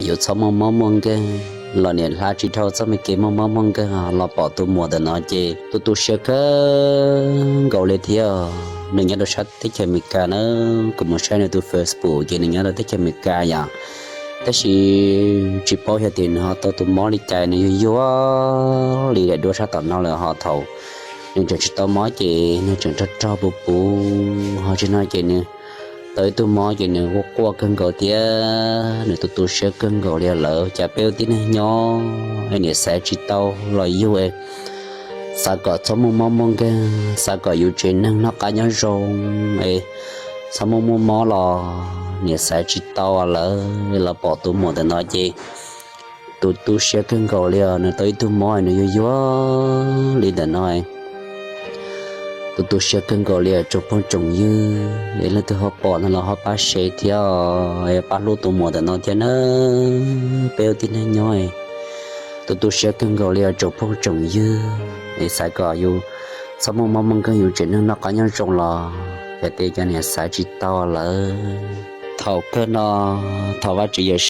yuav txhob muaj mob muaj nkeeg los niam hla tsis dhau txoj me kev muaj mob muaj nkeeg los pom tus muam ntawm no ces tus tu siab kawg nkaus li thiab. Nws nyob rau sab teb chaws Amelikas na, kuv mus saib nws tus Facebook ces nws nyob rau teb chaws Amelikas yom. Tab sis tsis paub hais tias nws ho tau tus mob li cas, nws yuag yuag li daim duab sab tom no lawm ho thaum nws tseem tsis tau mob ces nws tseem rog rog puv puv ho tsis no ces nws tau ib tug mob ces nws quaj quaj kawg nkaus thiab nws tu tu siab kawg nkaus li lawm. Cas peb ua tib neeg nyob es niam xaiv tsis tau los yug es xav kom txhob muaj mob muaj nkeeg, xav kom yus tsev neeg noj qab nyob zoo es txhob muaj muaj mob los niam xaiv tsis tau lawm los pom tus muam ntawm no ces tus tu siab kawg nkaus li os. Nws tau ib tug mob nws yuag yuag li ntawm no. Tus tu siab kawg nkaus li tsoom phooj tsoom ywg es leej twg ho pom no los ho pab share thiab pab hlub tus muam ntawm no thiab na. Peb ua tib neeg nyob tus tu siab kawg nkaus li tsoom phooj tsoom ywg es xav kom yus txhob muaj mob muaj nkeeg, yus tsev neeg noj qab nyob zoo los yog tias cov niam xaiv tsis tau lawm. Thaum kawg no, thaum Vajtswv yuav